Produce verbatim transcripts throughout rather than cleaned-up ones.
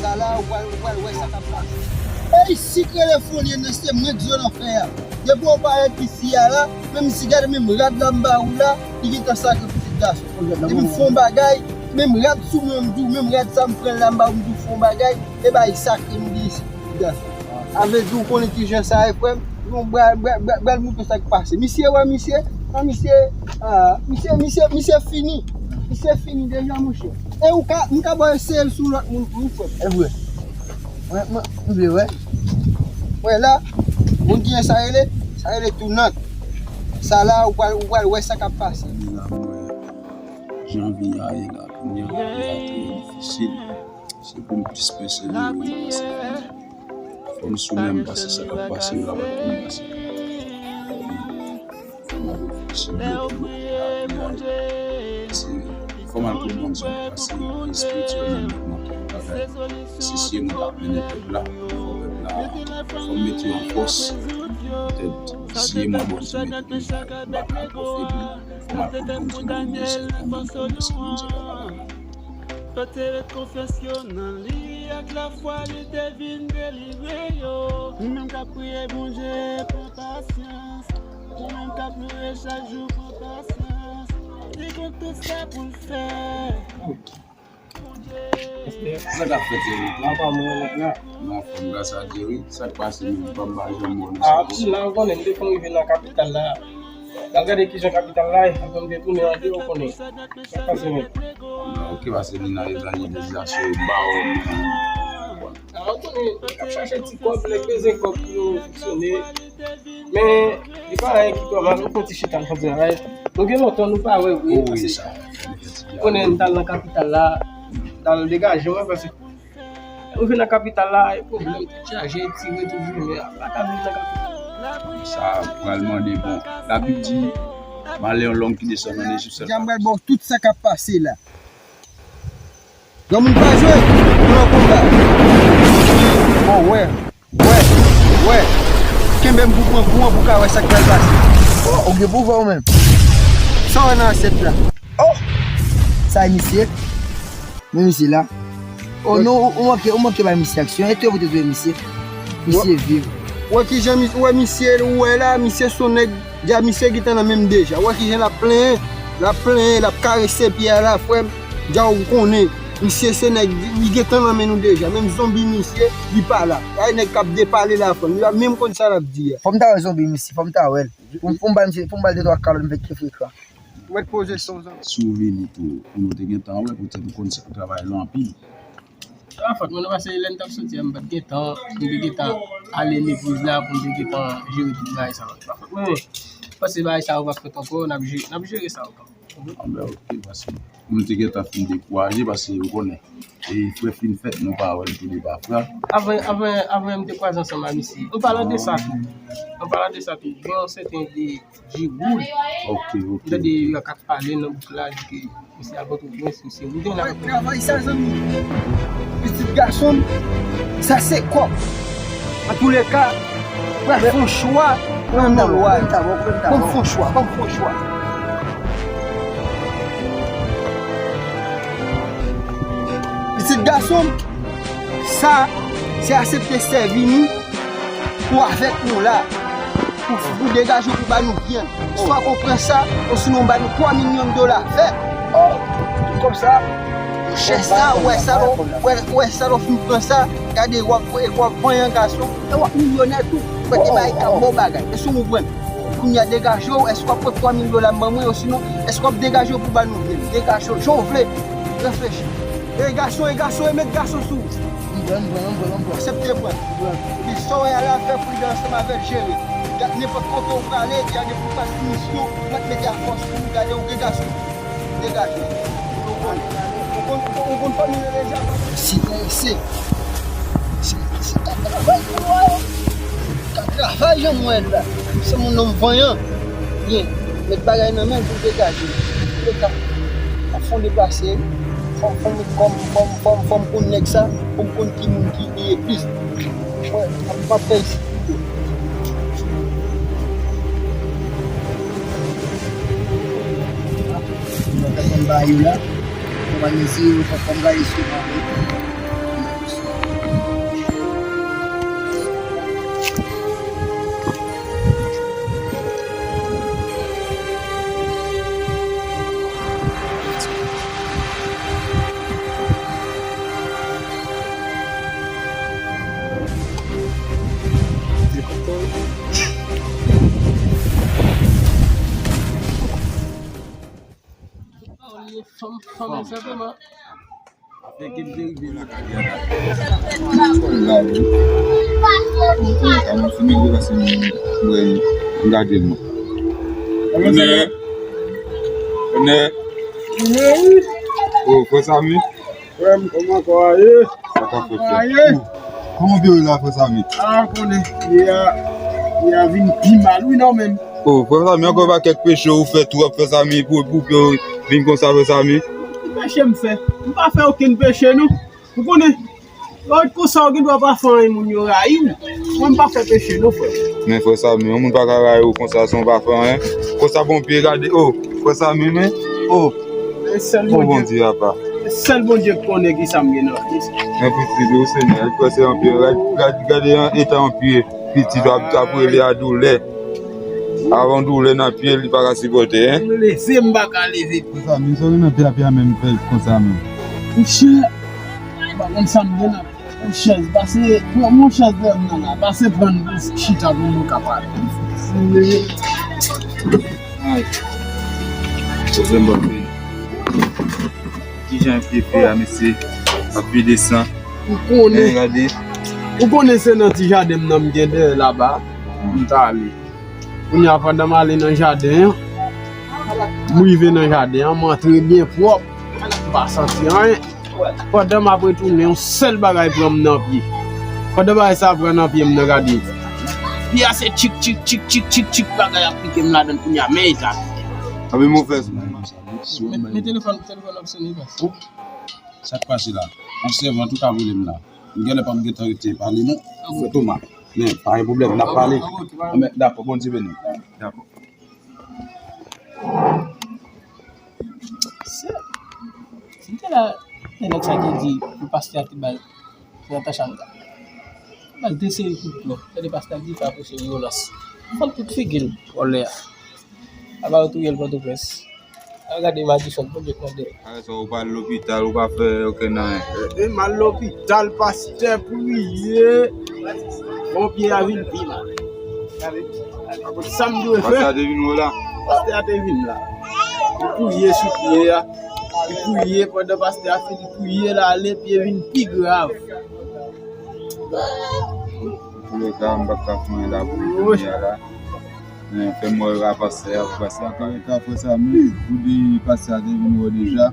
Sa la, ou pral, ou pral wè sa k ap pase. Ey, si k rele Fon Lyen nan, se mwen k zo nan fè a. Depi w parèt isi a la, Menm si gade menm rad la m ba ou la, li gentan sakre pitit gason. Depi m fè yon bagay, menm rad sou mwen m di w, menm rad sa m pran la m ba ou m di w fè yon bagay, e bagay sakre m di isit pitit gason. A vle di w konnen kijan sa ye frè m, yon bral, bral, bral, bral moutre sa k pase. Misye wè misye, an misye, a, misye, misye, misye fini. Misye fini deja monchè. E ou ka, m ka ba w eseye l sou lòt moun tou wi frè m. E vre. Mwen, mwen, m vle wè. Wè la, moun ki gen sa rele, sa rele tounant. Sa la, ou pral, ou pral wè sa k ap pase. Jan vi a ye la, kounye a, vi a trè difisil. Se pou m plis pèsevere, pase fò m sou men m, pase sa k ap pase yo la, pa pou m pase. Fò m al reflechi byen pou mwen. Se, fò m al konprann sa k pase espirityèlman, menm nan tout bagay. Se, si e mwen k ap mennen pèp la, fò pèp la, fò m mete yo an fòs. Petèt, si e mwen Bondye mete m, m pa ka twò febli. Fò m al konprann Bondye, Bondye se konprann, Bondye se konprann, Bondye pa pale. Yo te ret konfyans yo nan li, ak lafwa li te vin delivre yo. Ou menm k ap priye Bondye, pran pasyans. Ou menm k ap louwe chak jou, pran pasyans. Li gon tout sa pou l fè. Sa k ap fèt, Eric? Apa mwen nèt la. Mwen anfòm, gras a Dye, wi. Sa k pase menm, pa m pa janm wè w nan sa. Ah, m la, ou konnen, m te konn rive nan kapital la. N al gade kijan kapital la ye, apre m te tounen andeyò, ou konnen. Sa k pase menm? Ah, ok, pase li nan evanjelizasyon, e ba w. Ah, ou konnen, ap chache ti kòb, nèg bezwen kòb pou yo fonksyone. Men, li pa anyen ki twò mal, ou fè ti chita nan travay. Nou gen lontan nou pa wè vre, wi, pase. Ou konnen, m t al nan kapital la, m t al degaje mwen, pase Ou vin nan kapital la, e pwoblèm, tèt chaje, tire toujou, men a pa ka viv nan kapital. Sa pral mande, bon, Labib di, malè yon lòm ki desann ann Ejip sèl. Jan m pral ba w tout sa k ap pase la. Granmoun pa jwe, nou nan konba. Bon, wè, wè, wè. Kenbe m pou pran kou an pou w ka wè sa k pral pase. Oh, ou gen pouvwa ou menm. Sa w wè nan asyèt la? Oh! Sa e misye? Men misye la. Oh non, ou, ou manke, ou manke bay misye aksyon. E tou pou te touye misye. Misye viv. Wè kijan misye, wè misye, ou wè la, misye se yon nèg, dja misye gentan nan men m deja. Wè kijan l ap plenyen, l ap plenyen, l ap karese pye a la, frè m. Dja ou konnen, misye se nèg, li gentan nan men nou deja. Menm zonbi misye, li pa la. Sa e nèg k ap depale la, frè m. Li pa menm konn sa l ap di a. Fò m ta wè zonbi misye, fò m ta wè l. Pou, pou m ba misye, pou m ba l de twa kalòt, m fè kifre kran. Ou mèt poze son zanmi. Si w vini tou, pou nou te gentan wè, poutèt ou konn sa, travay la anpil. Se pa fòt mwen non, paske lè n t ap soti a, m pa t gen tan, m te gentan ale legliz la pou m te gentan jere tout bagay sa yo. Se pa fòt mwen. Paske bagay sa yo p ap fèt ankò, n ap je-, n ap jere sa yo kanmenm. Anben, ok, paske nou te gentan fin dekouraje, paske ou konnen, e frè fin fèt, nou pa wè l tou de pa frè. Avan, avan, avan m te kwaze ansanm a misye. An palan de sa tou, an palan de sa tou, gen yon sèten de G-Wood. Ok, ok. M tande yo k ap pale nan bouk la, di ke misye al Pòtoprens, misye woule nan. Travay sa, zanmi. Pitit gason m, sa se kòb. Antouleka, pral fè yon chwa nan non lwa. Ban m fè yon chwa, ban m fè yon chwa. Pitit gason m, sa, se aksepte sèvi nou pou avèk nou la. Pou, pou degaje w pou ba nou vyann. Swa ou pran sa, osinon w ba nou twa milyon dola vèt. Oh, tout kòb sa. Chè sa, ou wè sa, ou wè, ou wè sa, ou fin pran sa, gade, w ap, w ap vanyan gason, e w ap milyonè tou. Ou wè te bay ka bon bagay. Èske w konprann? Kounye a degaje w, èske w ap pran twa mil dola m ban mwen, osinon, èske w ap degaje w pou ba nou vyann? Degaje w, jan w vle, reflechi. E gason, e gason, e met gason sou ou. M pran, m pran, m pran, m pran. Aksepte pran. Epi sa w wè a la, fè pridan ansanm avè l, jere. Gad nenpòt kote w prale, gade pou w pa sou misyon, mwen mete a fòs pou ou, gade ou gen gason. Degaje. Ou konn, ou konn, ou konn, ou konn fanmi yo deja. Sitirese. Sitirese ka travay pou mwen. Ka travay jan mwen la. Se moun nonm vanyan. Byen, met bagay nan men l pou l degaje. Leta ap fè yon deplase. Fò m, fò m, fò m, fò m, fò m, fò m konn nèg sa, pou m konn ki moun ki li ye plis. Mwen, m ap, m ap fè isit pito. Mwen fè konn ba yo la. Mwen pa gen zero, fò, fò m gade sou mwen. Fanm, fanm, egzakteman. Afè ke m te rive la. Sa mwen fini de pase mwen, mwen gade mwen. Onè. Onè. Oh, frè Samy. Frè m, kòman kò a ye? Sa k ap fèt, frè? Kòman pye w la, frè Samy? A, konnen, pye a, pye a vin pi mal, wi, non, menm. Oh, frè Samy, ankò pa kèk peche ou fè twòp, frè Samy, pou, pou pye w vin konsa, frè Samy? Ki peche m fè? M pa fè okenn peche, non. Ou konnen, lè w konsa, ou gen dwa pa fè anyen, moun yo rayi w. Mwen, m pa fè peche, non, frè. Men, frè Samy, yon moun pa ka rayi w konsa, san w pa fè anyen. Konsa, bon pye, gade, oh, frè Samy, men, oh. E sèl Bondye, Bondye apa. E sèl Bondye k konnen ki sa m gen nan pye sa. Men pitit, o Senyè, li prese yon pye. Gade, gade, gade eta yon pye. Pitit w ap, ap rele a doulè. Avè yon doulè nan pye, li pa ka sipòte, en. M leve, m pa ka leve. Frè Samy, sa w gen nan pye a, pye a menm fè konsa menm. Monchè, m pa konn sa m gen nan pye. Yon chèz, pase, pran yon chèz dèyè m nan la, pase pran l pou chita pou nou ka pale. Ay. Pwoblèm bòt peyi. Kijan pye pye a, mesye? Ap vide san. Ou konnen. Gade. Ou konnen se nan ti jaden m nan m gen dèyè laba. M t ale. Kounye a, pandan m ale nan jaden an, m rive nan jaden an, m antre byen pwòp. M pa santi anyen. Pandan m ap retounen, yon sèl bagay pran m nan pye. Pandan bagay sa a pran nan pye m nan, gade. Pye a se tchik, tchik, tchik, tchik, tchik, bagay ap pike m ladan l kounye a, men eta. Abi mo fè. Men, men telefòn, telefòn ap sonnen, baz. Sa k pase la? Yon sèvant ou ka vole m la. M genlè p ap gentan rete pale non. Frè Toma. Men, pa gen pwoblèm, n ap pale. Anben, dakò, Bondye beni w. Dakò. Se, se te la, lè nèg sa te di pou pastè a te bay Natacha anba. Ba l de seri kout pwen. Tande pastè a di fè apresye vyolans. Fè l tout figi l, vòlè a. Aba yo touye l Pòtoprens. A gade Madison, Bondye k mande. Apre sa, ou pa al lopital, ou pa fè okenn anyen. E, e, m al lopital, pastè priye. Bon, pye a vin pi mal. Gade, gade. Sa m dwe fè. Pastè a te vin wè w la. Pastè a te vin la. Li priye sou pye a. Li priye pandan pastè a fin priye l ale, pye vin pi grav. Antouleka, m p ap ka fè anyen la pou li kounye a la. Men, fè m wè a pastè a, pou pastè a ka. Antouleka, frè Samy, ou di pastè a te vin wè w deja.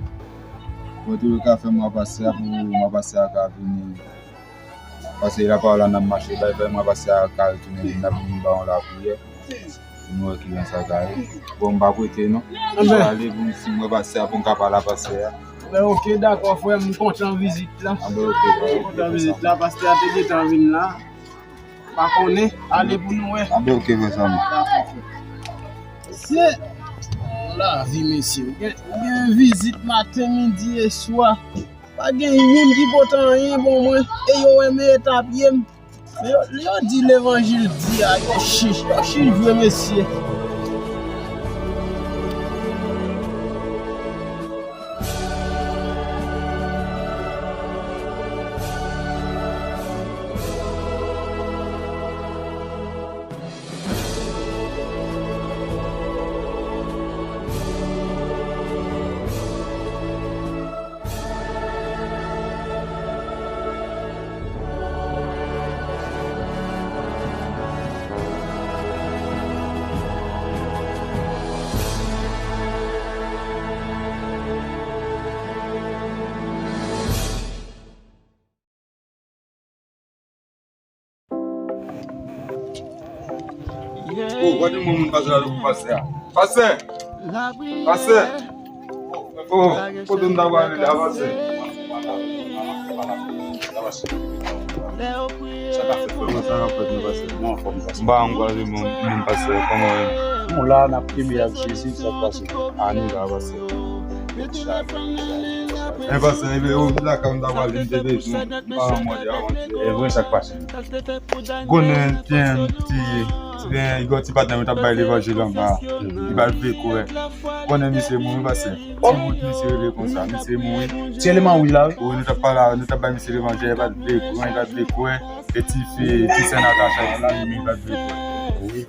Antouleka, fè m wè a pastè a, pou mwen pastè a ka vini. Paske lapawòl la n ap mache, bay, fè m wè pastè a ka retounen vin, n ap vin ba yon lapriyè. Pou nou wè kijan sa ka ye. Bon, m p ap rete non. Anben. M prale pou m, si m wè pastè a pou m ka pale a pastè a. Anben, oke, dakò, frè m, m kontan vizit la. Anben, oke, frè. M kontan vizit la, pastè a te gentan vin la. Pa konnen, ale pou nou wè. Anben, oke, frè Samy. Dakò, frè. Se lavi, mesye. Ou gen, ou gen vizit maten, midi e swa. Pa gen youn ki pote anyen bon mwen. E yo wè men eta pye m. Men yo, yo di levanjil di a, yo chich, yo chich vre, mesye. Oh, gade moun, moun pase la pou pastè a. Pastè! Pastè! Oh, kote m ta prale la, pastè? Sa k ap fèt, frè mwen? Sa k ap fèt, non, pastè? Mwen anfòm, pastè. M pa janm kwaze moun, moun pastè, kòman w ye? Nou la, n ap kenbe ak Jezi, sa k pase? A, nou la, pastè. Men pastè, e, ou di lakay m ta prale, m te bezwen, m pa nan mòd avanti. E vre, sa k pase? Konnen, T M, ti, ti, gen yon ti patnè m t ap bay levanjil anba. Li pa t vle kwè. Konnen misye mouri, pastè. Ti bout misye rele konsa, misye mouri. Ti eleman wi la, wi. Wi, nou t ap pale, nou t ap bay misye levanjil, li pa t vle pran, li pa t vle kwè. E ti fi, ti sè Natacha, ti li pa t vle kwè.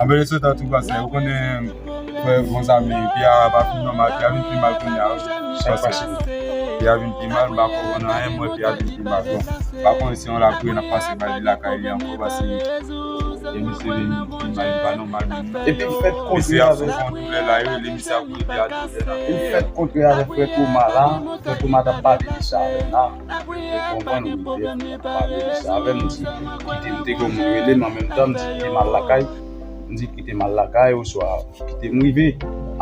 Anben, le sotan tou, pastè, ou konnen, Frè, bon zanmi, Pia pa fin nòmal, Pia vin pi mal kounye a, wi. Sa k pase? Pia vin pi mal, m pa konprann anyen, m wè Pia vin pi mal. Bon, m pa konnen si yon lapriyè n ap pase ba li lakay li ankò, paske e misye vin pi mal, li pa nòmal menm. Epi m fèt kontre avèk, misye ap fè yon doulè la, wi, li misye ap rele a doulè la. Epi m fèt kontre avèk frè Toma la, frè Toma t ap pale de sa avè m la. Ou konprann, wi, frè Toma t ap pale de sa avè m, m di, kite m te gen yon moun rele m, an menm tan, m di, kite m al lakay. M di, kite m al lakay, oswa kite m rive.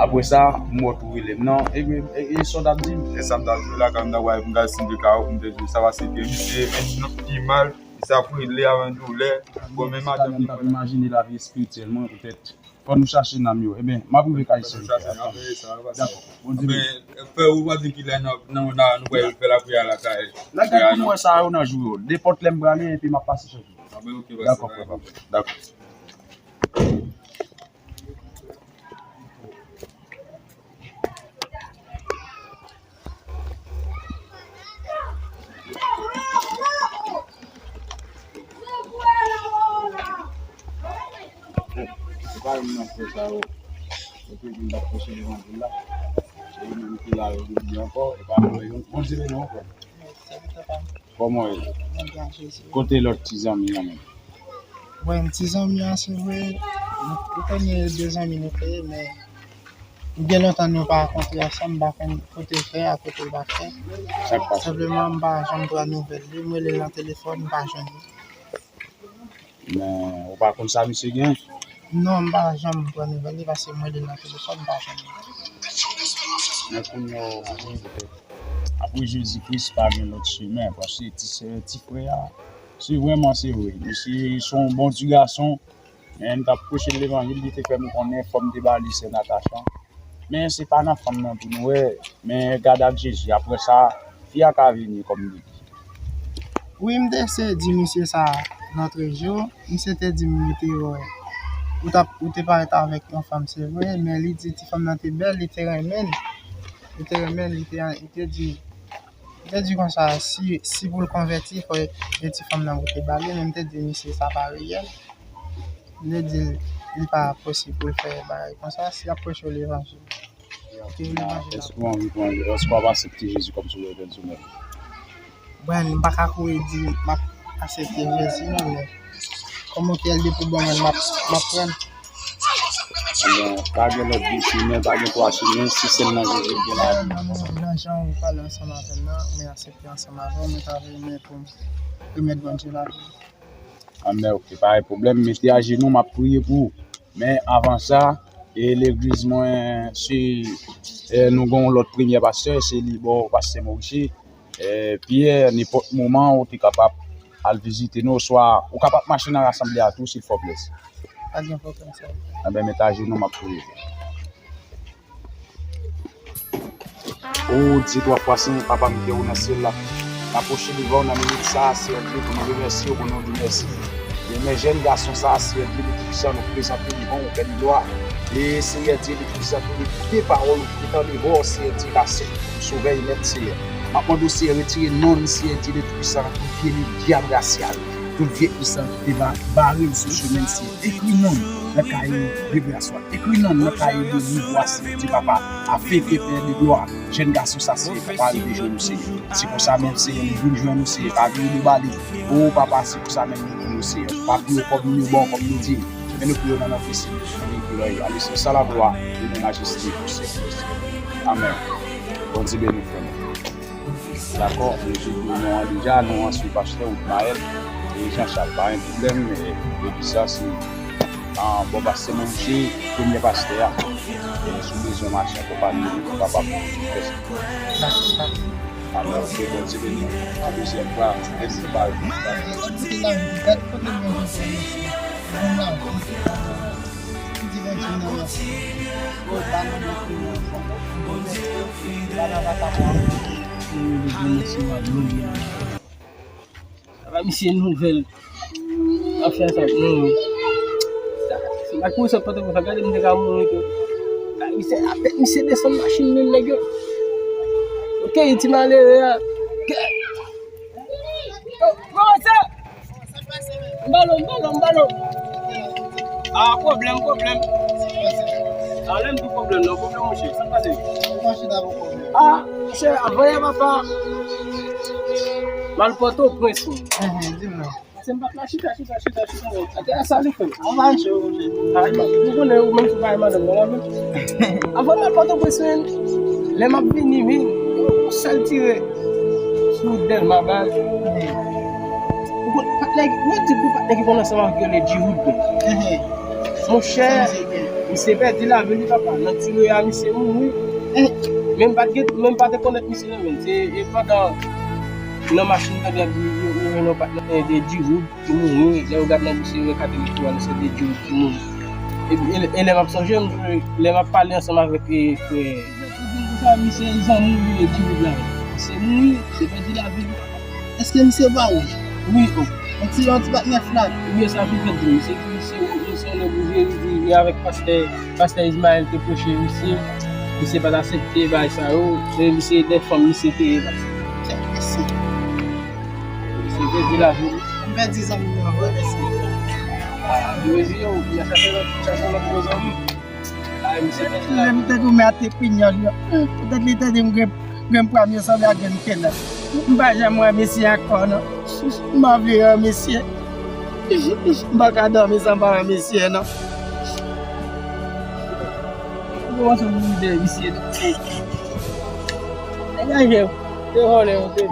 Apre sa, m wè w tou rele m nan. E, e, e, e sa w t ap di m? E sa m t ap di w la, kan m t ap wè m gade si m te ka wè pou m te di w sa, paske misye vin pi mal, misye ap rele avè yon doulè. Bon, men madanm li pa imajine lavi espirityèl mwen, poutèt fò nou chache nanm yo. Ebyen, m ap rive kay sè m. Dakò. Bondye beni. Frè, ou pa di kilè nan, nan, nan, nou pral fè lapriyè a lakay. Nan gad pou nou wè sa yo nan jou yo. Nenpòt lè m prale, epi m ap pase chèche. Dakò, frè pam. Dakò. Se pa youn nan frè sa yo. Yo te di m t ap preche levanjil la. Se yo menm ki la yo jodi ankò. E pa mwen yo. Bondye beni w, frè. Kòman w ye? Kote lòt ti zanmi an menm? Bon, ti zanmi an, se vre, nou, nou konn de zanmi nou te ye, men gen lontan nou pa kontre ansanm, m pa konn kote l fè a, kote l pa fè. Sa k pase? Senpleman, m pa janm pran nouvèl li, m rele l nan telefòn, m pa jwenn li. Men, ou pa konn sa misye gen? Non, m pa janm pran nouvèl li, paske m rele l nan telefòn, m pa jwenn li. Men kounye a, apre Jezi Kris, pa gen lòt chemen, paske ti sè, ti frè a, se vrèman, se vre. Misye se yon bon ti gason, men m t ap preche levanjil, li te fè m konnen fò m te ba li sè Natacha. Men se pa nan fanm nan tou nou wè, men gade ak Jezi, apre sa, fi a ka vini kòm li di. Wi, m te eseye di misye sa lòtrejou. Misye te di m li te wè ou t ap, ou te parèt avèk yon fanm, se vre, men li di ti fanm nan te bèl, li te renmen l. Li te renmen l, li te, li te di, li te di konsa, si, si pou l konvèti, fò e ti fanm nan pou te ba li, men m te di misye sa pa reyèl. M te di l, li pa posib pou l fè bagay konsa, si l ap preche levanjil. Èske w anvi pran, èske w ap aksepte Jezi kòm Sovè pèsonèl? Bon, m pa ka kouri di m ap aksepte Jezi, non, men kòman ke l depi w ban mwen l, m ap, m ap pran l. Bon, pa gen lòt de chemen, pa gen twa chemen, se sèl nan Jezi ki gen lavi. Nan, nan, nan jan w pale ansanm avè m nan, mwen aksepte ansanm avè w, mwen ta renmen pou m remèt Bondye lavi m. Amèn, ok, pa gen pwoblèm. Mete ajenou, m ap priye pou ou. Men avan sa, e legliz mwen, se, e, nou gen yon lòt premye pastè, se li, bon, pastè Moriche. E, Pyè, nenpòt moman, ou te kapab al vizite nou, oswa ou kapab mache nan rasanble a tou, silvouplè. Pa gen pwoblèm, sè. Amèn, mete ajenou, m ap priye. O Dye twa fwa sen, Papa m ki ou nan syèl la, n apwoche devan w nan minit sa a, Seyè Dye, pou nou remèsye w, pou nou di mèsi. E men jèn gason sa a, Seyè Dye, Letènèl Toupwisan, nou prezante devan w, fè li glwa. E Seyè Dye, Letènèl Toupwisan, ke li koute pawòl ou, ki tande vwa w, Seyè Dye, pase Sovè e Mèt, Seyè. M ap mande w, Seyè, retire non l, Seyè Dye, Letènèl Toupwisan, nan tout vye lye dyab rasyal, tout vye esans ki te ba-, bare l sou chemen l, Seyè. Ekri non l nan kaye levanjil. Ekri non l nan kaye de liv ou a, Seyè Dye Papa, afenke Pè de glwa, jèn gason sa, Seyè Papa, rive jwenn ou, Seyè. Se konsa menm, Seyè, li vin jwenn ou, Seyè, pa bliye de ba li. O Papa, se konsa menm li vin ou, Seyè. Pa priye w kòm nou ba w kòm nou di. Men nou priye w nan non Kris, li ki rèy a, li se sa laglwa, li gen majeste pou syèk yo, Seyè. Amèn. Bondye beni w, frè m. Dakò, m te di non an deja, non an se pastè Woodmael e Jean Charles, pa gen pwoblèm, e, epi sa se, a, bon, pastè Moriche, premye pastè a, e, si w bezwen mache akonpanye li, ou kapab fè sa. Dakò, dakò. Amèn. Ke Bondye beni w. A dezyèm fwa, mèsi, bay. Kote lavi, gad kote Bondye fè mèsi. Bon lavi. Di Bondye nou mèsi. Ou ba nou bokou. Ba nou vagabon. Sa pa misye nouvèl. Afè sa, non. Sa, se pa kou sa, pote kou sa, gade m te ka mouri tou. Sa, misye, apèt misye desann machin li, nèg yo. Ok, ti malere a. Ke-, oh, kòman sa? M balon, m balon, m balon. Ah, pwoblèm, pwoblèm. Anlè m di pwoblèm nan, pwoblèm monchè, sa k pase? Mwen chita pou kò m. Ah, monchè, avan yè papa, m al Pòtoprens, wi. Enhen, di m non. Pase m pa t la chita, chita, chita, chita, non. Atè a sa li fè. An mache, monchè. Ah, ou konnen ou menm sou bagay madanm nan la menm. Avan m al Pòtoprens, men, lè m ap vini, men, yon sèl tire sou Dèlma baz. Ou konn patnè, mwen di pou patnè ki konn ansanm avèk yo le Giroud. Enhen. Monchè, misye pèdi lavi li, papa. Nan tire a, misye mouri. Men m pa t gen, men m pa te konèt misye nan men. Se, e pandan nan machin tande ap di, yo, yo jwenn yon patnè de Giroud ki mouri. Lè yo gade nan dosye, yo wè kat elektoral, se de Giroud ki mouri. E, e, e lè m ap sonje, m, lè m ap pale ansanm avèk, e, frè. Sa, misye zanmi li, e, Giroud la. Misye mouri, misye pèdi lavi li. Èske misye pa wouj? Wi, o. Yon ti, yon ti patnè flat. Wi, sa tou fèt di, misye di, misye, misye yon nèg bouje, li, li avèk pastè, pastè Ismaël te pwoche misye. Misye pa t aksepte bagay sa yo. Se misye de fanm, misye te. Kèt mesye. Misye pèdi lavi li. M pèdi zanmi mwen vre, mesye. Ah, yo di yo, y a chache lòt, chache lòt gwo zanmi. Lè m te goumen a te pinyòl yo. Poutèt li te di m grenn, grenn pwa m yo sanble ak grenn kenèp. M pa janm wè misye ankò non. M pa vle wè misye. M pa ka dòmi san pa wè misye non. Ou kòmanse mouri dèyè misye non. Degaje w. Te vòlè yon te.